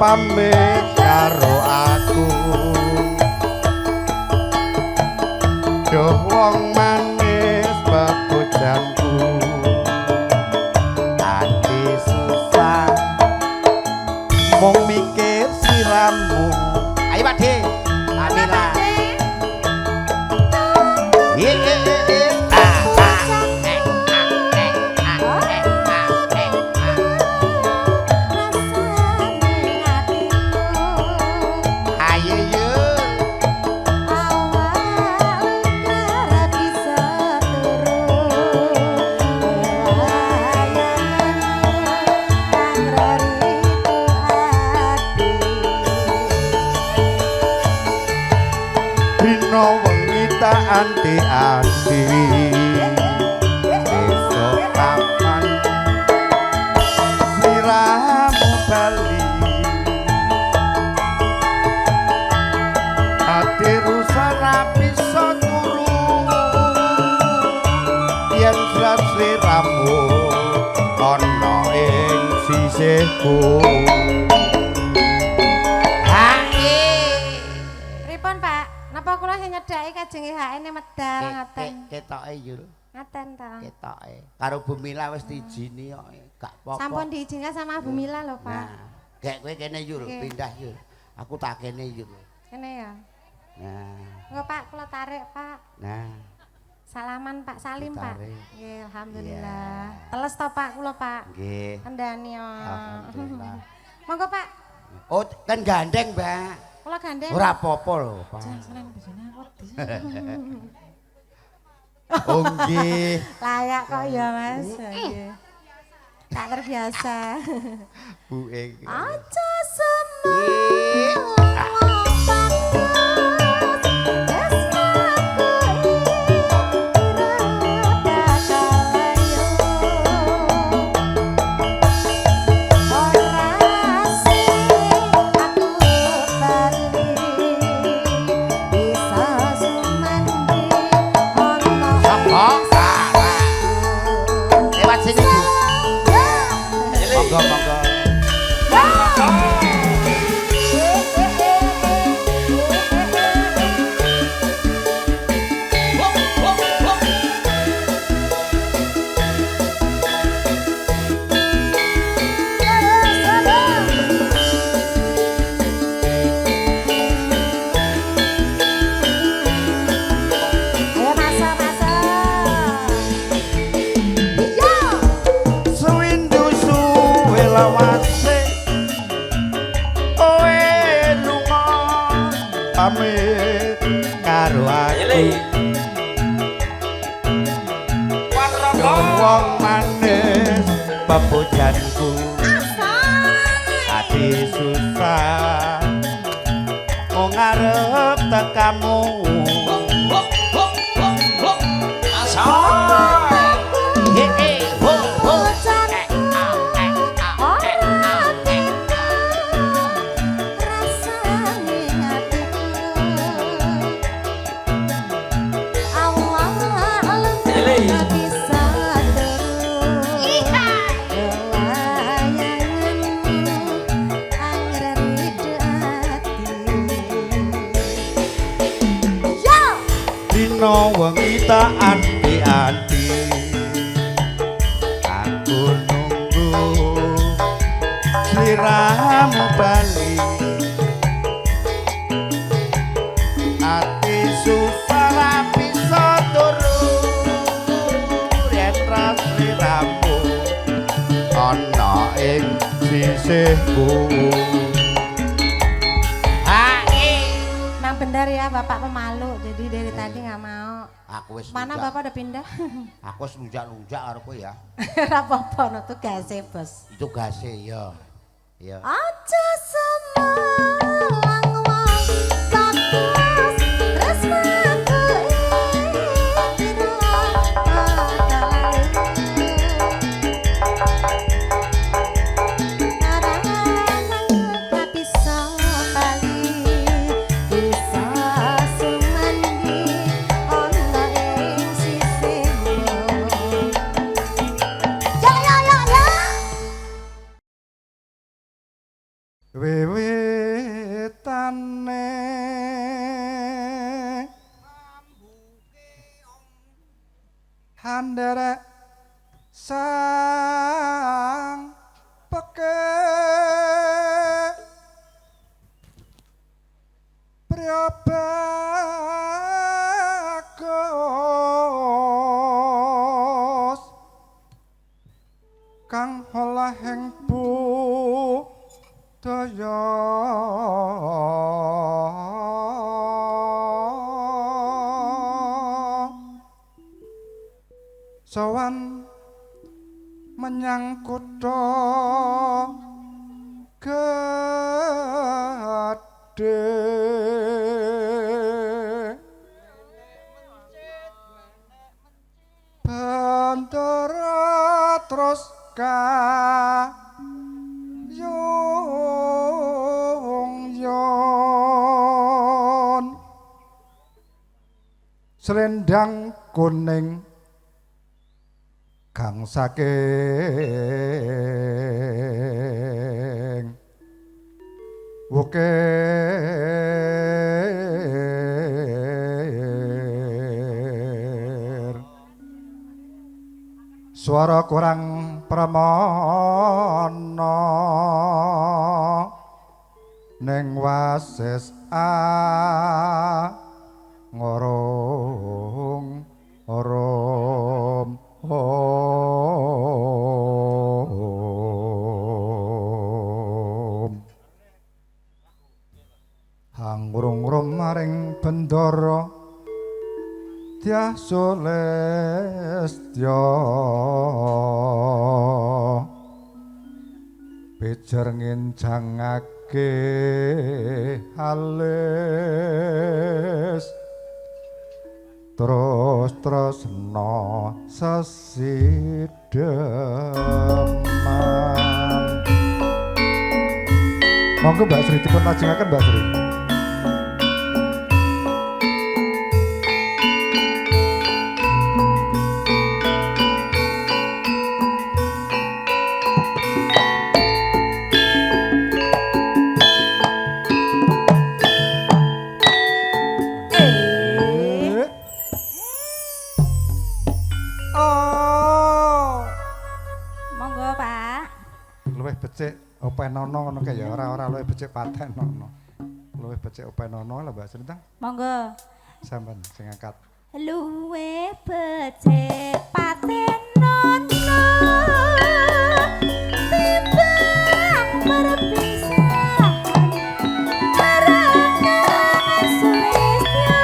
Pamit karo aku. Duh wong manis pepujanku, ati susah mung mikir siramu. Ayo Pak De. Amila. Ye ye ye ye. A a e a e a e a e a. Rasane atiku. Ayo yo. Awal ora bisa turu. Layanganmu kang raritu ati. Dina wengi tak anti-anti, esuk kapan sliramu bali. Ati rusak ra bisa turu yen surat sliramu ana ing sisihku. Ha e. Pripun, Pak? Napa kula sing nyedhaki kajenge HN medal ngaten? Ketoke Yul. Ngaten ta. Ketoke. Karo Bu Mila wis diijini kok. Gak apa-apa. Sampun diizinkan sama Bu Mila lho, Pak. Nah, gek kowe kene Yul, Nggih. pindah Yul. Aku tak kene Yul. Kene ya. Nah, Engko Pak, kula tarik, Pak. Nah. Salaman Pak Salim, Pak. Ditarik. Nggih, alhamdulillah. Teles to Pak kula, Pak. Nggih. Kendani yo. Alhamdulillah. Monggo, Pak. Oh, kan gandeng, Mbak. Kula gandeng. Ora apa-apa lho, Pak. Jangan bojone aku wedi. Oh, nggih. Layak kok ya, Mas. Nggih. Tak terbiasa. Bu e. Aja semono pantes tresnaku iki ora bakal layu. Ora sih aku bali bisa sumandi ana Sapa? Lewat sini, Bu. Monggo, monggo. Ayo masuk, masuk. Iya. Suwindu suwe lawase kowe lunga pamit karo aku. Duh wong manis pepujanku, ati susah mung ngarep tekamu. Ye e ho ho. E a e a e a e. Rasane atiku awal bisa turu layanganmu angger ridho ati. Ya. Dina wengi tak anti-anti, aku nunggu sliramu bali. Ati susah ra bisa turu yen ra sliramu ana ing sisihku. Ha e. Memang benar ya Bapak pemalu, jadi dari tadi nggak mau. Aku wis Mana lunjak. Bapak udah pindah? Aku wis lunjak-lunjak karo kowe ya. Ora apa-apa no tugase, Bos. Itu gase ya. Ya. Aja semalang wong bagus tresnaku iki ora bakal layu. Ora bisa bali bisa sumandi ana ing sisihmu. Ya ya ya ya. Wiwitane handerek sang peke priyabagus kang olahing budaya sowan menyang kutha gedhe Bantara terus kayung yon selendang kuning kang saking wukir suara kurang pramana ning wasis a ngorong orom om hangrung-rung maring bendara Dyah Sulistya pijer nginjangake alis terus tresna sesideman. Monggo Mbak Sri dipun lajengaken Mbak Sri. Openono ngono kae ya ora-ora luwih becik patenono. Luwih becik openono lho Mbak Sri ta. Monggo. Sampeyan sing angkat. Luwih becik patenono timbang perpisahan marang Sulistya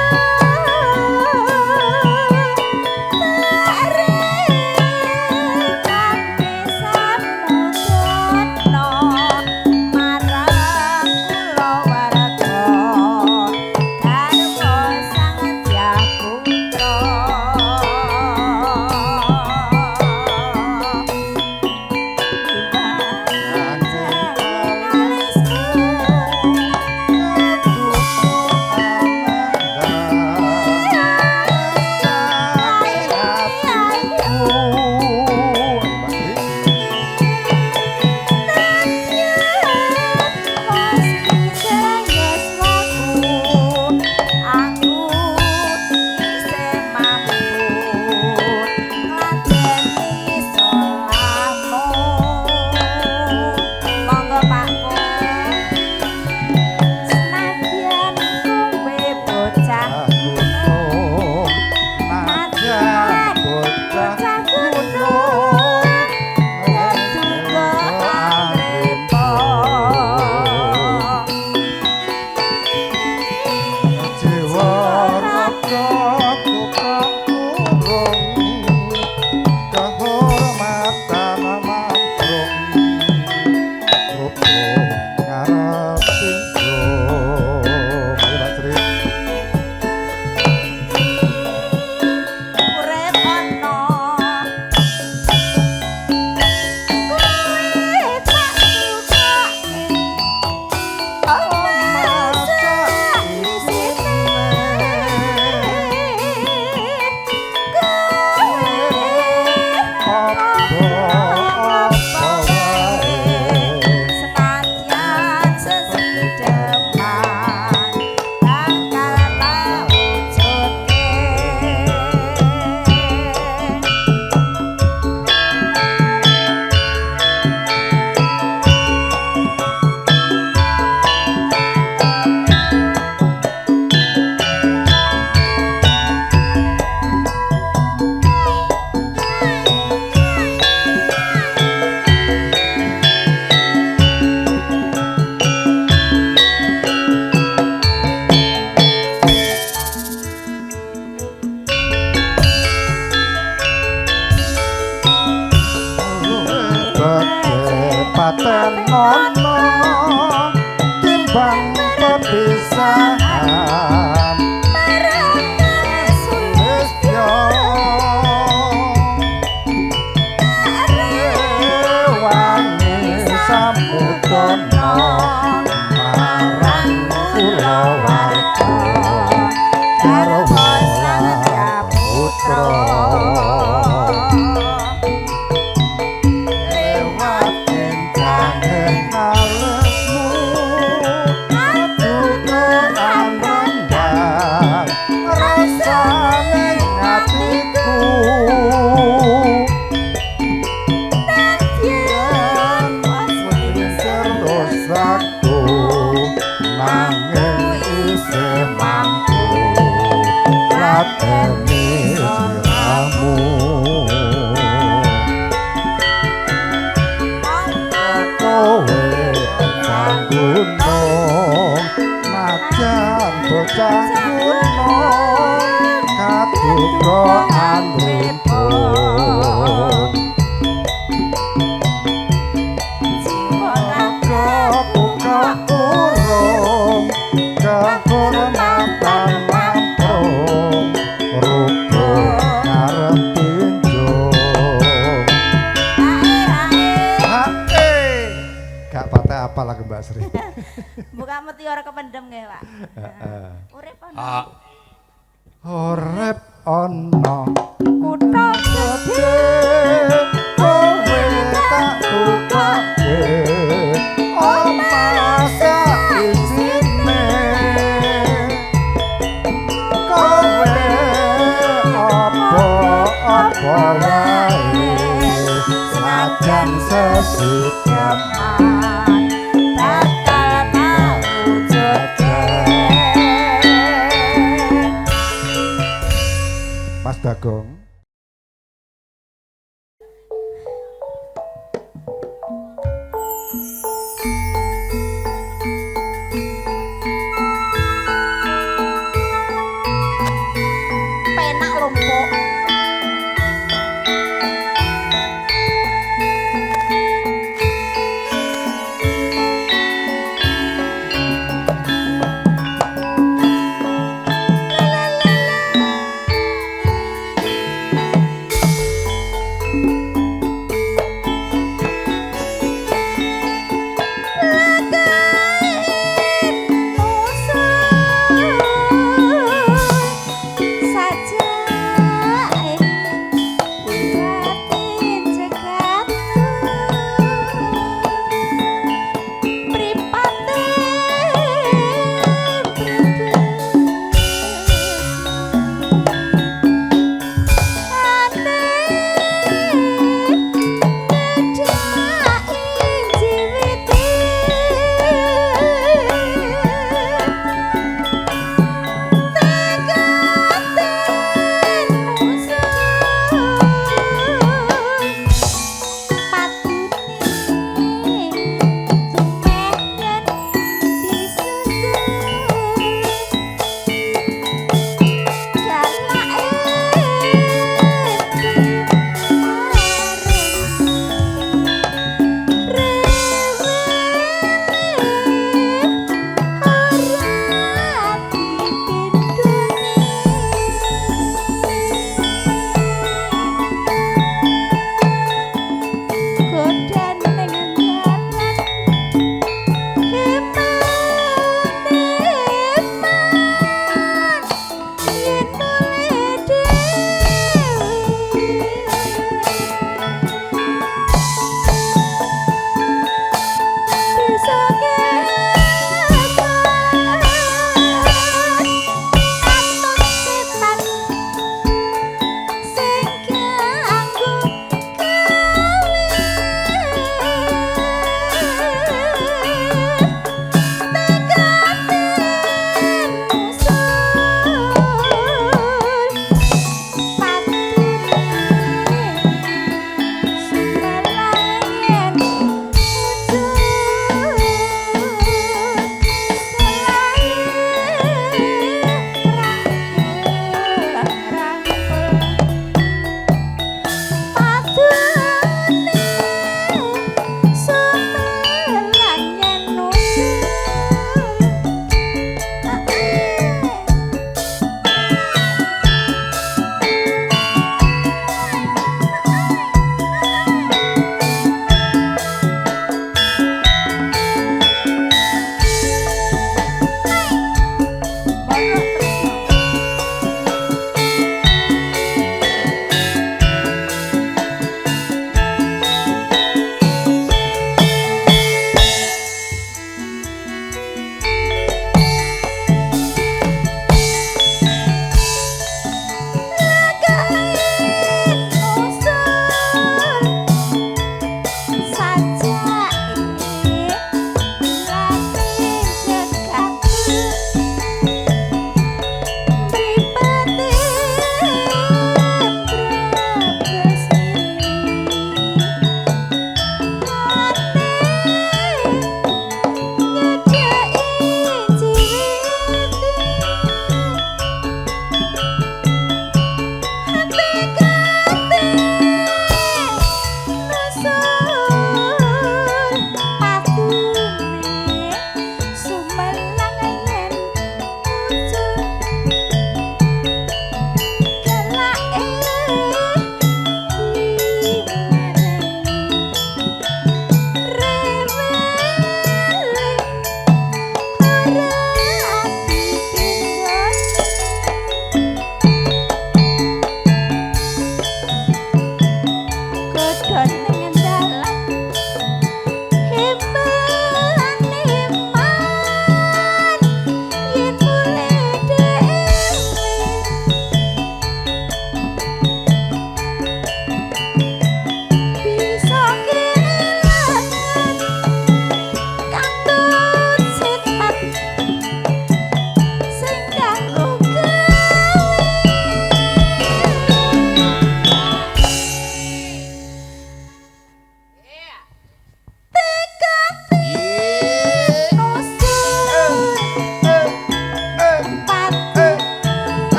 Lambang pepisahan Sulistyo Rewangi samudana marang kulawarga garwa lan putra lewat encange alesmu adudukan rendang rasane atiku terus aku nanging isih mampu lateni sliramu kowe bocah gunung najan bocah gunung kaduka anripun buka urung kehormatan lamprung rubuh ngarep pinjung. Gak patah apa lagi Mbak Sri. Buka meti ora kependem nggih, Pak. Heeh. Urip ana. Urip ana Kutha gedhe kowe tak tukake omah sak isine kowe apa-apa wae senajan sesiteman bakal tak wujudke. Mas Bagong. Penak lumpuk.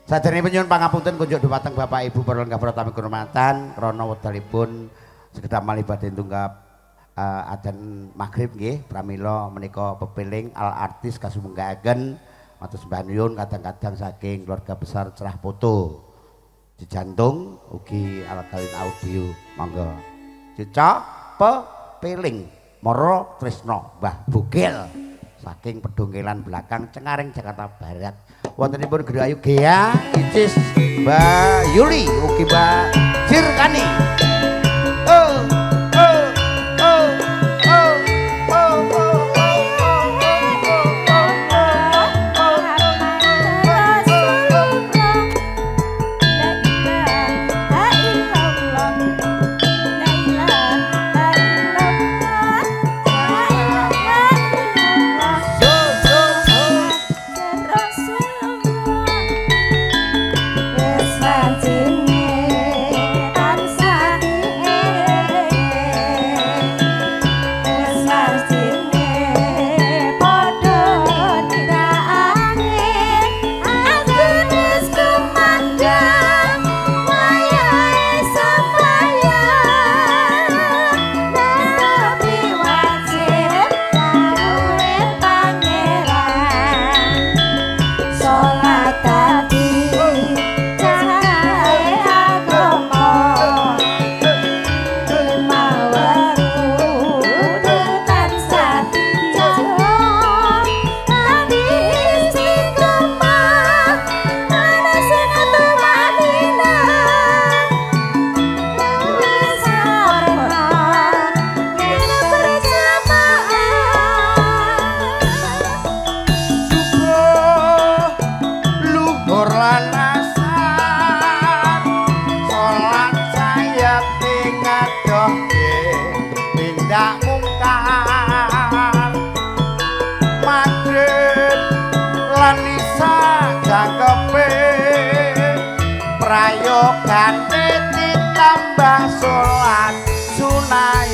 Saderengipun nyuwun pangapunten kunjuk dhumateng Bapak Ibu para lenggah para tamu kinurmatan krana wekdalipun sekedhap malih badhe tunggap adzan maghrib nggih pramila menika pepiling al artis kasumenggaaken matur sembah nuwun kadang-kadang saking keluarga besar Cerah Foto Cijantung ugi Alkalin Audio monggo cicak pepiling Mara Tresna Mbah Bugel saking Pedongkelan belakang Cengkareng Jakarta Barat wontenipun Griya Ayu Gea Icis Mbak Yuli ugi Mbak Jirkani. Oh oh oh oh oh oh prayogane ditambah salat sunah.